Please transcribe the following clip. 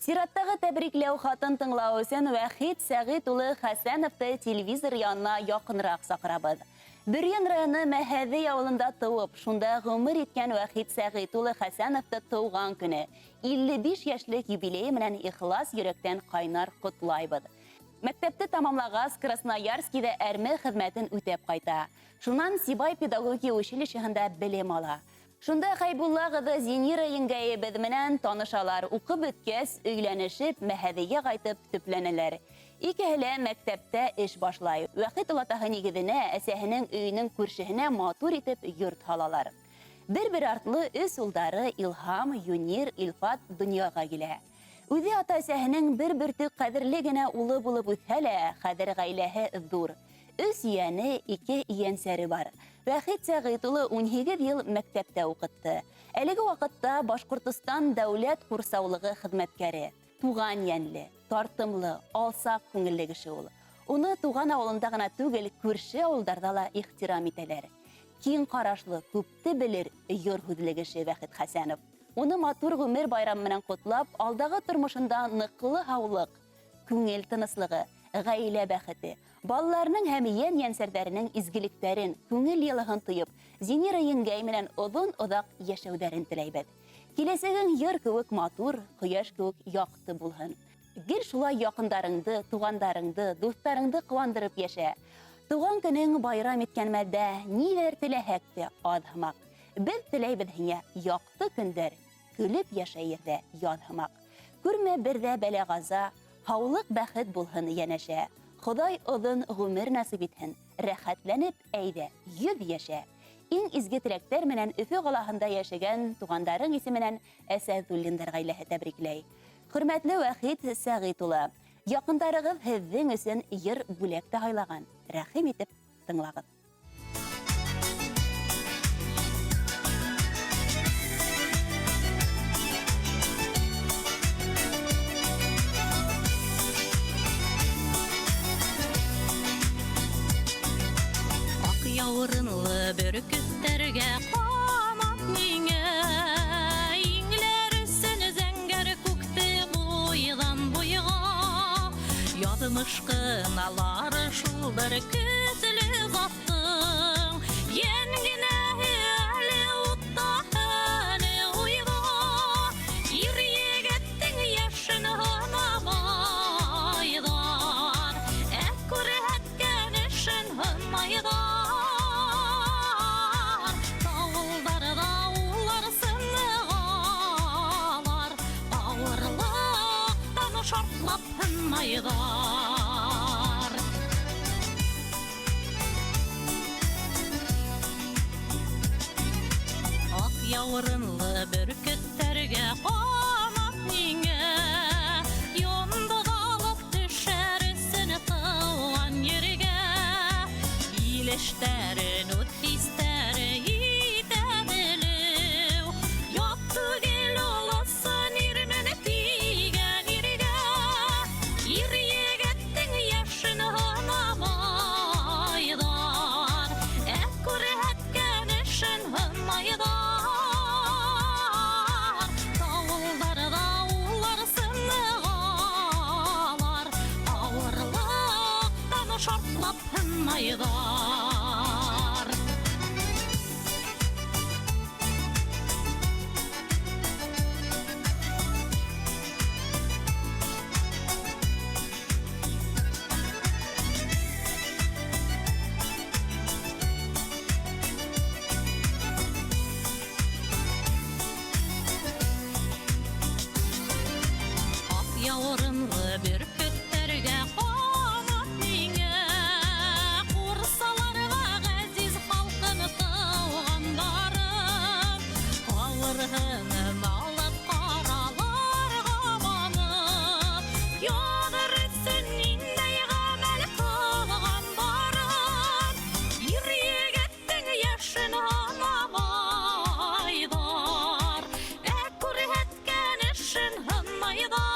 Сираттағы тәбрикләү хатын тыңлау өсөн Вәхит Сәғит улы Хәсәновты телевизор янына яҡыныраҡ саҡырабыҙ. Бөрйән районы Мәһәҙей ауылында тыуып, шунда ғүмер иткән Вәхит Сәғит улы Хәсәновты тыуған көне, 55 йәшлек юбилейы менән ихлас йөрәктән ҡайнар ҡотлайбыҙ. Мәктәпте тамамлағас, Красноярскиҙа әрме хеҙмәтен үтәп ҡайта. Шунан Сибай педагогия училищеһында белем ала. Шунда Хәйбулла ҡыҙы Зинира еңгәйебеҙ менән танышалар, уҡып бөткәс, өйләнешеп, Мәһәҙейгә ҡайтып төпләнәләр. Икеһе лә мәктәптә эш башлай. Вәхит олатаһы нигеҙенә, әсәһенең өйөнөң күршеһенә матур итеп йорт һалалар. Бер-бер артлы өс улдары Илһам, Юнир, Илфат донъяға килә. Үҙе ата-әсәһенең бер бөртөк ҡәҙерле генә улы булып үҫһә лә, хәҙер ғаиләһе ҙур. Өс ейәне, ике ейәнсәре бар. Вәхит Сәғит улы 18 йыл мәктәптә уҡытты. Әлеге ваҡытта Башҡортостан дәүләт ҡурсаулығы хеҙмәткәре. Туған йәнле, тартымлы, алсаҡ күңелле кеше ул. Уны туған ауылында ғына түгел, күрше ауылдарҙа ла ихтирам итәләр. Киң ҡарашлы, күпте белер, йор һүҙле кеше Вәхит Хәсәнов. Уны матур ғүмер байрамы менән ҡотлап, алдағы тормошонда ныҡлы һаулыҡ, күңел тыныслығы, ғаилә бәхете, балаларының һәм йән-йәнсәрҙәренең изгелектәрен, күңел йылыһын тоеп, Зинира еңгәй менән оҙон-оҙаҡ йәшәүҙәрен теләйбеҙ. Киләсәгең йыр кеүек матур, ҡояш кеүек яҡты булһын. Гел шулай яҡындарыңды, туғандарыңды, дуҫтарыңды ҡыуандырып йәшә. Тыуған көнөң байрам иткән мәлдә ниҙәр теләһәк тә аҙ һымаҡ. Беҙ теләйбеҙ һиңә яҡты көндәр, көлөп йәшә ерҙә яҙ һымаҡ. Күрмә бер ҙә бәлә-ҡаза, һаулыҡ, бәхет булһын йәнәшә. Хоҙай оҙон ғүмер насип итһен, рәхәтләнеп, әйҙә, 100 йәшә. Иң изге теләктәр менән Өфө ҡалаһында йәшәгән туғандарың исеменән Әсәҙуллиндар ғаиләһе тәбрикләй. Хөрмәтле Вәхит Сәғит улы, яҡындарығыҙ һеҙҙең өсөн йыр бүләк тә һайлаған. Рәхим итеп тыңлағыҙ. Аҡ яурынлы бөркөттәргә ҡанат миңә, Иңләр өсөн зәңгәр күкте буйҙан буйға. Яҙмыш ҡыналар шул бер көслө заттың, Йән генәһе әле утта, әле уйҙа. Ир егеттең йәшен һанамайҙар, Ә күрһәткән эшен һынайҙар. Тауылдарҙа улар сынығалар, Ауырлыҡтан шартлап һынмайҙар. Аҡ яурынлы бөркөттәргә ҡанат миңә, Йондоҙ алып төшәр өсөн тыуған ергә. Ил эштәрен үҙ хистәре итә белеү, Ят түгел ул ысын ирмен тигән иргә. Ир егеттең йәшен һанамайҙар, Ә күрһәткән эшен һынайҙар. Тауылдарҙа улар сынығалар, Ауырлыҡтан шартлап һынайҙар. Аҡ яурынлы бөркөттәргә ҡанат миңә, Ҡурсаларға ғәзиз халҡын, тыуғандарын. Ҡауырһынын алып ҡараларға манып, Яҙыр өсөн ниндәй ғәмәл ҡылғандарын. Ир егеттең йәшен һанамайҙар, Ә күрһәткән эшен һынайҙар.